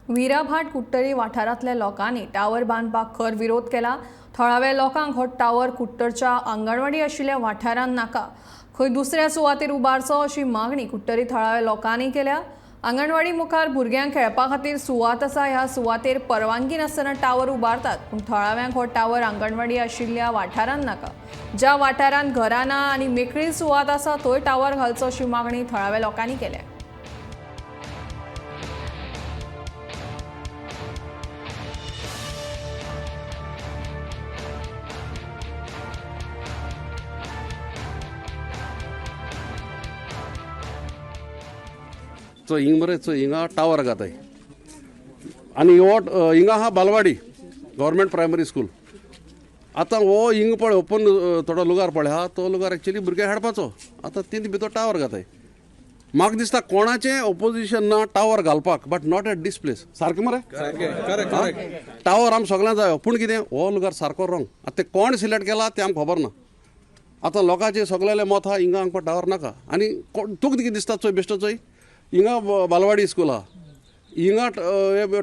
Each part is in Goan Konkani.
विराभाट कुडटरी वाठारांतल्या लोकांनी टावर बांदपाक खर विरोध केला. थळाव्या लोकांक हो टावर कुडटरच्या अंगणवाडी आशिल्ल्या वाठारांत नाका, खंय दुसऱ्या सुवातेर उबारचो अशी मागणी कुडटरी थळाव्या लोकांनी केल्या. अंगणवाडी मुखार भुरग्यांक खेळपा खातीर सुवात आसा. ह्या सुवातेर परवानगी नासतना टावर उबारतात, पूण थळाव्यांक हो टावर अंगणवाडी आशिल्ल्या वाठारांत नाका. ज्या वाठारांत घरां ना आनी मेकळी सुवात आसा थंय टावर घालचो अशी मागणी थळाव्या लोकांनी केल्या. चोय हिंग मरे, चोय हिंगा टावर घाताय आनी हो हिंगा आहा बालवाडी गव्हर्मेंट प्रायमरी स्कूल. आतां हो हिंग पळय ओपन थोडो लुगार पळय आहा, तो लुगार एक्चुली भुरग्यांक हाडपाचो. आतां तीन भितर टावर घाताय. म्हाका दिसता कोणाचें ओपोजिशन ना टावर घालपाक, but not at this place. सारकें मरे, टावर आम सगळ्यांक जायो, पूण कितें हो लुगार सारको रॉंग. आतां ते कोण सिलेक्ट केला तें आमकां खबर ना. आतां लोकांचें सगळ्यांलें मत आहा हिंगा आमकां टावर नाका. आनी तुका कितें दिसता चोय बेश्टो चोय हिंगा बालवाडी स्कूल आहा, हिंगा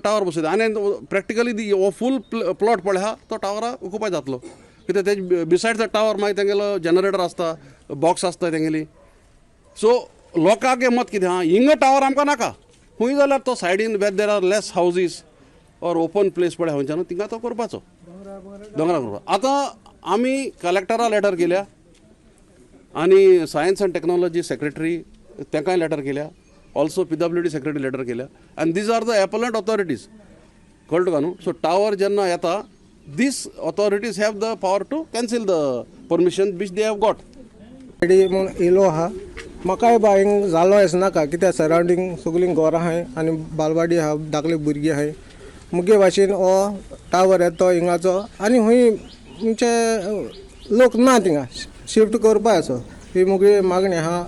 टावर बसयता आनी प्रॅक्टिकली हो फूल प्लॉट पळय आहा तो टावरा ऑक्युपाय जातलो. कित्याक तेजे बिसायड the tower मागीर तेंगेलो जनरेटर आसता, बॉक्स आसता तेंगेली. सो लोकांक हें मत कितें आहा, हिंगा टावर आमकां नाका. खूंय जाल्यार तो सायडीन where there are less houses or open place पळय खंयच्यान थिंगा तो करपाचो, दोंगरा करपाचो. आतां आमी कलेक्टरा लेटर केल्या आनी सायन्स अँड टेक्नॉलॉजी सेक्रेटरी तांकांय लेटर केल्या, also PWD secretary letter केल्या. आनी these are the appellant authorities, कळ्ळें तुका न्हू. सो टावर जेन्ना येता these authorities have the power to cancel the permission which they have got. Ready म्हूण येयलो आहा. म्हाकाय बा हिंग जालो अशें नाका, कित्याक सरावंडींग सगळीं घरां आहाय आनी बालवाडी आहा, धाकली भुरगीं आहाय. मुगे भाशेन हो टावर येता तो हिंगाचो आनी खूंय म्हणजे लोक ना थिंगा शिफ्ट करपा असो ही मुगे मागणी आहा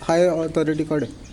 हाय ऑथॉरिटी कडेन.